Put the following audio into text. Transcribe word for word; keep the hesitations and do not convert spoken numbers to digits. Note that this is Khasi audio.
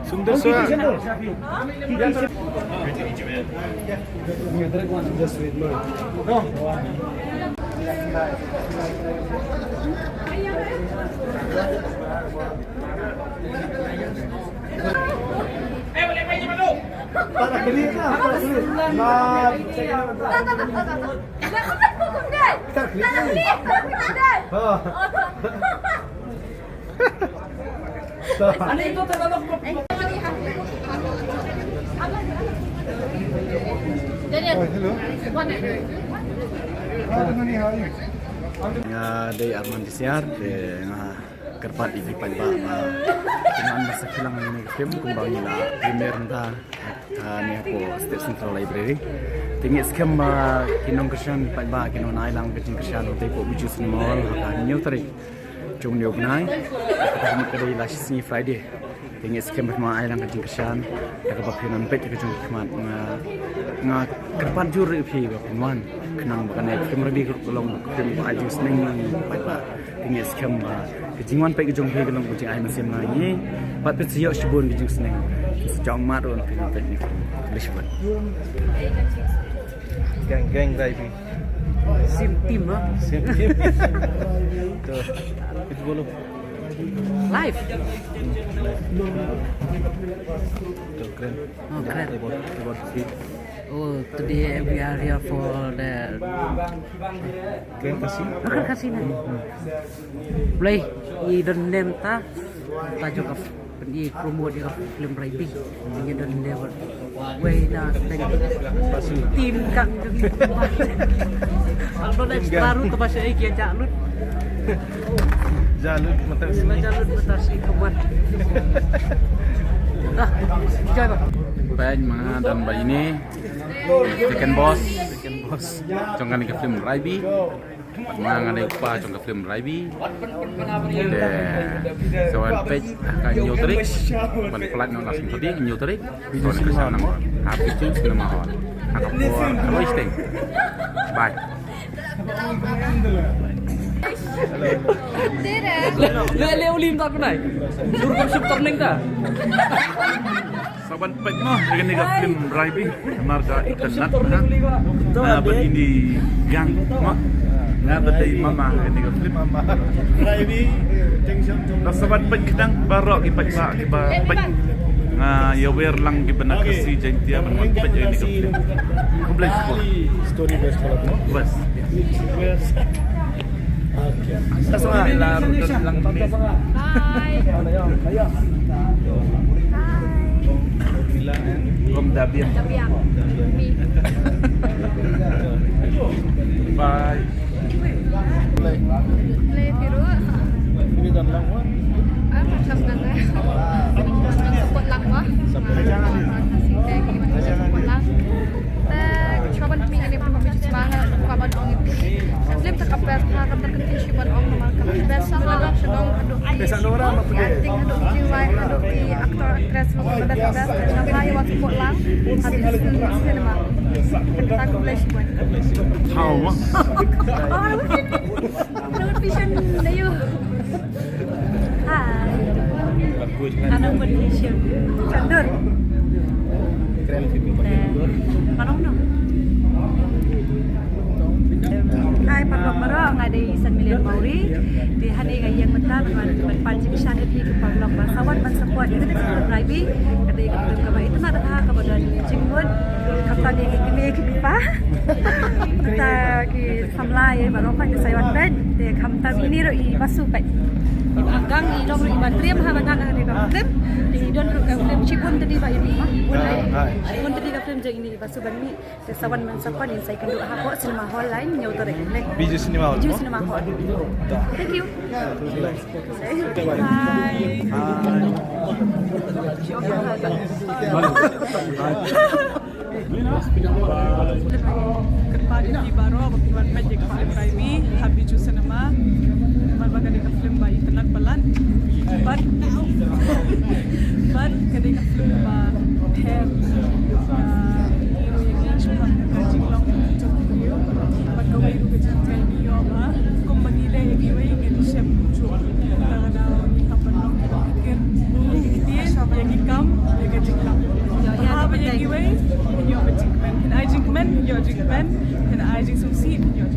Sumdar swa. Nga dei Arman Disiar, te nga kyrpad ïa ki paidbah ba kin wan ban sa khie lang ïa kane ka film kumba ngi la premiere mynta ha, ne hapoh State Central Library. Te ngi skhem ba ki nongkyrshan paidbah kin wan ai lang ka jingkyrshan ha kane ka Bijou Cinema Hall ha ka hynñiew tarik jong une u bnai. Ka dei la shi sngi Friday. Te ngi skhem ba phin wan ai lang ka jingkyrshan da kaba phin wan peit ka jong ki khmat. Nga, nga kyrpad jur ïa phi ba phin wan khnang ba kane ka film Rabi ka long ka film ba ai jingsneng lang ïa ki paidbah. Te ngi skhem ba ka jingwan peit ka jong phi ka long ka jingai mynsiem na ngi. Bad phin sa ïoh shibun ka jingsneng. Phin sa jong mat ruh phin wan peit ne. Khublei shibun. Gang, gang, Rabi. Same team, ha? Same team. To, phi bolo. Live. To, kren. Oh, kren. About, about the film. Oh, today we are here for the Kren Khasi. Oh, Kren Khasi na. Blei, i don nem ta, ta jong ka pyn-i promote ïa ka film Rabi. Ngi don level. Wei na teng. Team kang jong ngi. Ang don extra ruh, to ba sha ïa ki ïa jah lut. Jah lut mynta shi. Jah lut mynta shi, kawan. Ah, jai ba. Peit ma nga don ba ine. Second boss. Second boss. Jong kane ka film Rabi. Bad ma nga nga dei u kpa jong ka film Rabi. Te sa wan peit ha ka hynñiew tarik. Ban pyllait noh na sien phi, hynñiew tarik. Sa wan peit sha nang ha Bijou Cinema Hall. Ha ka por kawei shiteng. Bye. Le, le, le, u lim ta kunai. Sur kam shup torning ta. Sa wan peit mo ïa kane ka film Rabi, namar ka itynnad ha. Ah, bad ine i gang mo. Nga ba dei mama ha kane ka film. Rabi, tension. Sa wan peit khnang baroh ki paidbah kiba peit. Nga ïawer lang kiba na Khasi Jaintia ban wan peit ïa kane ka film. Khublei shibun. Story best palat mo. Best. Best. Okay. Bye. Bye. From Dabian. Dabian. Me. Bye. Play. Play biru. Ini dan lang wan. Ah, macam mana? Support lang wah. Support lang wah. Support lang. Te, ka shuwa ban pynmih ïa kane ka film, ka shuwa ban ong ïa phi. Ka film te ka best, ha, ka best, ka best shuwa ban ong namar ka best shuwa ban ong haduh ki acting, haduh ki jingrwai, haduh ki actor, actress, ka best, ka best. Te namar ïa wat support lang ha Bijou Cinema. Te khublei shibun. How? Hi. Ano ba ni siya? Chandur. Parong no. Hi, parong parong, nga dei San Milian Mauri. Te hangne nga ïeng mynta ban wan ban pan jingkyrshan ïa phi ki paralok ba sa wan ban support ïa kane ka film Rabi. Ka dei ka film kaba itynnad ha kaba don jingmut. Khamtam ïa ki kmie ki kpa. Mynta ki samla ïa baroh pat ki sa wan peit. Te khamtam ine ruh i Basu peit. I Akang i long ruh i ba triem ha ban act ha kane ka film. Te i don ruh ka film shibun tadi ba ine. Shibun tadi ka film jong ine i Basu ban mih. Te sa wan ban support, ngin sa ïakynduh hapoh Cinema Hall lain hynñiew tarik. Bijou Cinema Hall. Bijou Cinema Hall. Thank you. Bye. Kyrpad ïa phi baroh ba phin wan peit ïa ka film Rabi ha Bijou Cinema. Namar ba ka dei ka film ba itynnad palat. Bad, bad ka dei ka film ba pher. Ah, hero ïa ngi shaphang ka jinglong jong ki briew. Bad kawei ruh ka jinghikai ngi ïoh ba kumba ngi leh ïa kiwei ngin shem kumjuh. Lada ngi hap Pen, pen ai jingsngewsih ïa